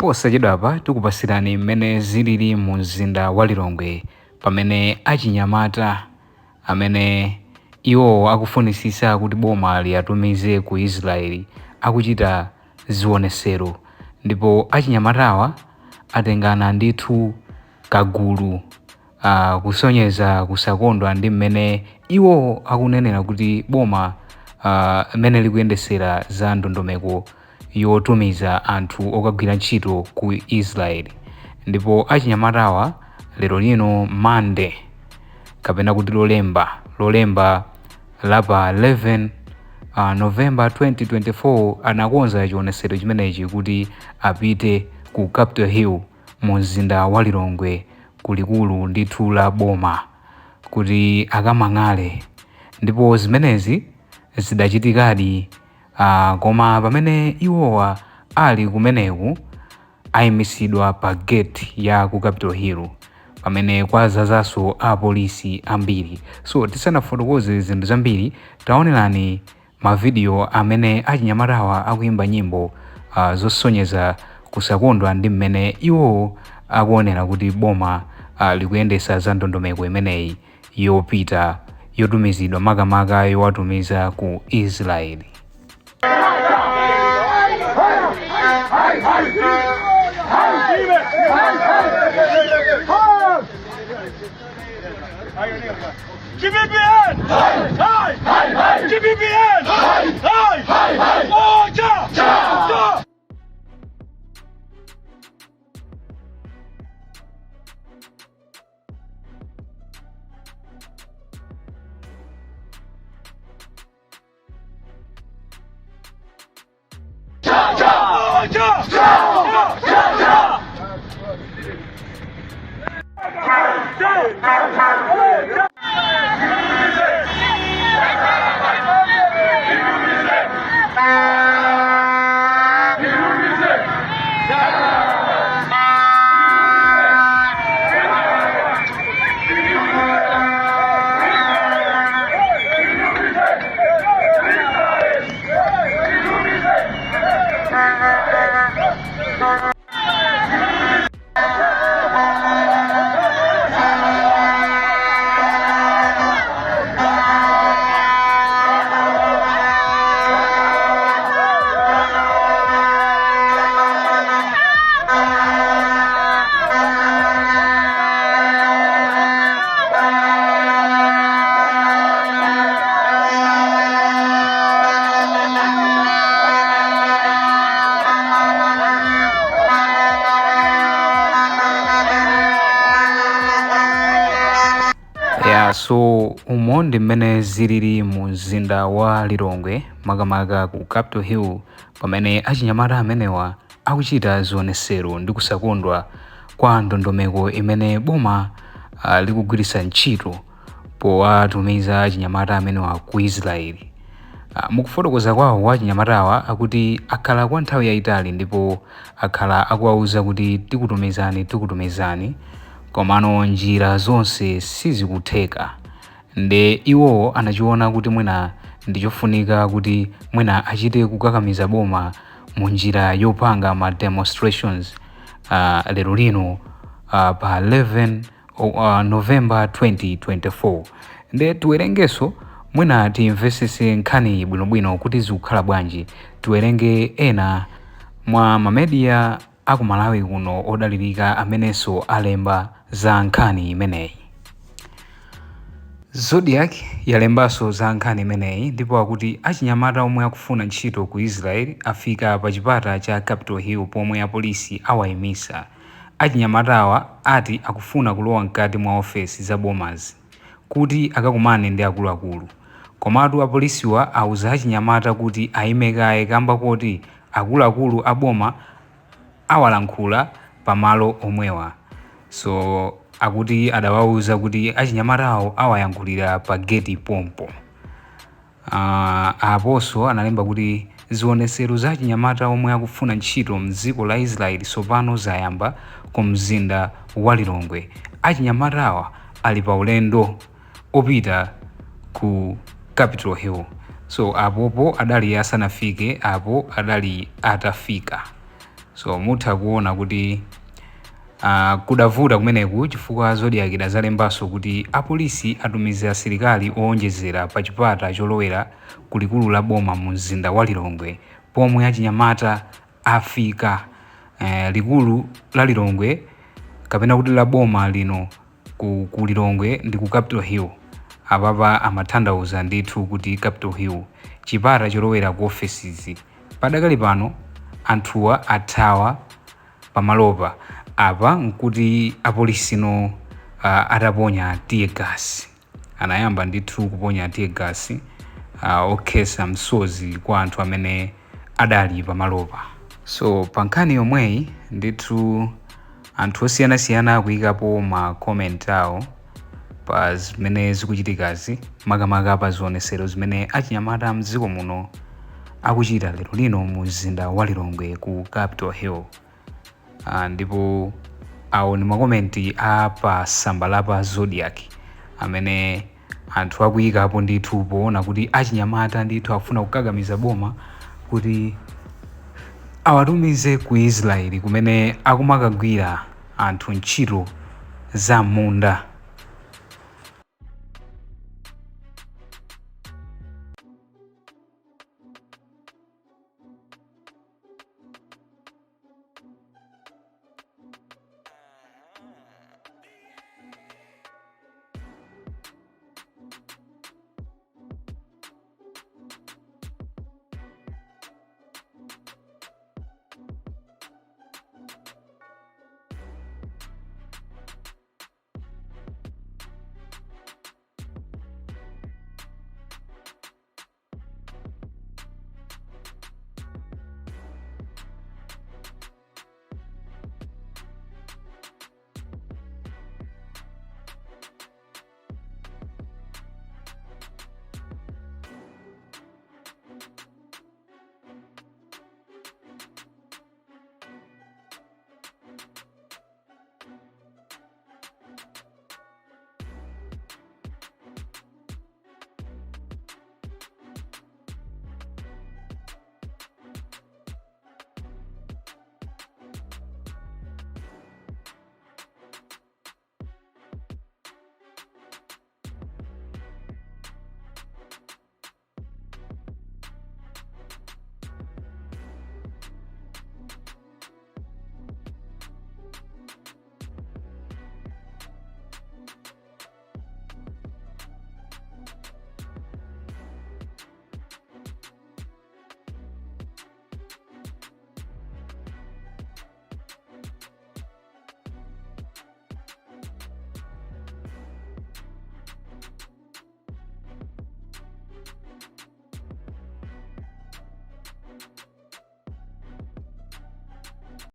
Posachedwapa tikupasirani mmene zilili mu mzinda wa Lilongwe pamene achinyamata amene iwowo akufunisisa kuti boma liyatumize ku Israel akuchita zionesero, ndipo achinyamatawa atengana ndithu kagulu kusonyeza kusakondwa ndi mmene iwo akunenera kuti boma mmene likuyendesera za ndondomeko yotumiza anthu okagwira ntchito ku Israel. Ndipo achinyamatawa lero lino Monday, kapena kuti lolemba la pa 11 November 2024, anakonza chionesero chimenechi kuti apite ku Capitol Hill mu mzinda wa Lilongwe, kulikulu ndithu la boma, kuti akamang'ale. Ndipo zimenezi zidachitikadi, koma pamene iwowa ali kumeneku ayimisidwa pa gate ya ku Capitol Hill pamene kwazazanso apolisi ambiri. So tisanafotokoze zinthu zambiri, taonerani mavidiyo amene achinyamatawa akuyimba nyimbo zosonyeza kusakondwa ndi mmene iwowo akuonera kuti boma likuyendesa za ndondomeko imeneyi yopita yotumizidwa, makamaka yowatumiza ku Israeli. GBBN! Hai! GBBN! Hai! Moja! Ja! Moja! Ja! Ja! Yeah, so umo ndi mmene zilili mu mzinda wa Lilongwe, makamaka ku Capitol Hill, pamene achinyamata amenewa akuchita zionesero ndi kusakondwa kwa ndondomeko imene boma likugwiritsa ntchito powatumiza achinyamata amenewa ku Israeli. Mukufotokoza kwawo achinyamatawa akuti akhala kwa nthawi yayitali ndipo akhala akuwauza kuti tikutumizani, tikutumizani, komano njira zonse sizikutheka. Nde iwowo anachiona kuti mwina ndichofunika kuti mwina achite kukakamiza boma mu njira yopanga ma demonstrations lero lino pa 11 November 2024. Nde tiwerengenso, mwina timvesese nkhani bwinobwino kuti zikukhala bwanji. Tiwerenge ena mwa ma media aku Malawi kuno odalirika amenenso alemba za nkhani imeneyi. Zodiak yalembanso za nkhani imeneyi ndipo akuti achinyamata omwe akufuna ntchito ku Israel afika pa chipata cha Capitol Hill pomwe apolisi awayimisa. Achinyamatawa ati akufuna kulowa mkati mwa ofesi za bomazi kuti akakumane ndi akuluakulu. Komatu apolisiwa auza achinyamata kuti ayime kaye kamba koti akuluakulu a boma awalankhula pamalo omwewa. So akuti adawauza kuti achinyamatawo awayankhulira pa gate pompo. Aponso analemba kuti zionesero za achinyamata omwe akufuna ntchito mdziko la Israel tsopano zayamba ku mzinda wa Lilongwe. Achinyamatawa ali pa ulendo opita ku Capitol Hill. So apopo adali asanafike, apo adali atafika. So mutha kuona kuti kudavuta kumeneku chifukwa Zodiak idazalembanso kuti apolisi atumiza asilikali owonjezera pa chipata cholowera ku likulu la boma mu mzinda wa Lilongwe pomwe achinyamata afika likulu la Lilongwe kapena kuti la boma lino ku Lilongwe ndi ku Capitol Hill. Apapa amatanthauza ndithu kuti Capitol Hill, chipata cholowera ku ofesizi. Padakali pano anthuwa athawa pamalopa. Apa nkuti apolisino ataponya tear gas, anayamba ndithu kuponya tear gas okhetsa msozi kwa anthu amene adali pamalopa. So pa nkhani yomweyi ndithu anthu osiyanasiyana akuyikapo ma comment awo pa zimene zikuchitikazi, makamaka pa zionesero zimene achinyamata mdziko muno akuchita lero lino mu mzinda wa Lilongwe ku Capitol Hill. Ndipo awo ndi ma comment a pa tsamba la pa Zodiak amene anthu akuyikapo ndithu poona kuti achinyamata ndithu akufuna kukakamiza boma kuti awatumize ku Israeli kumene akumakagwira anthu ntchito za munda.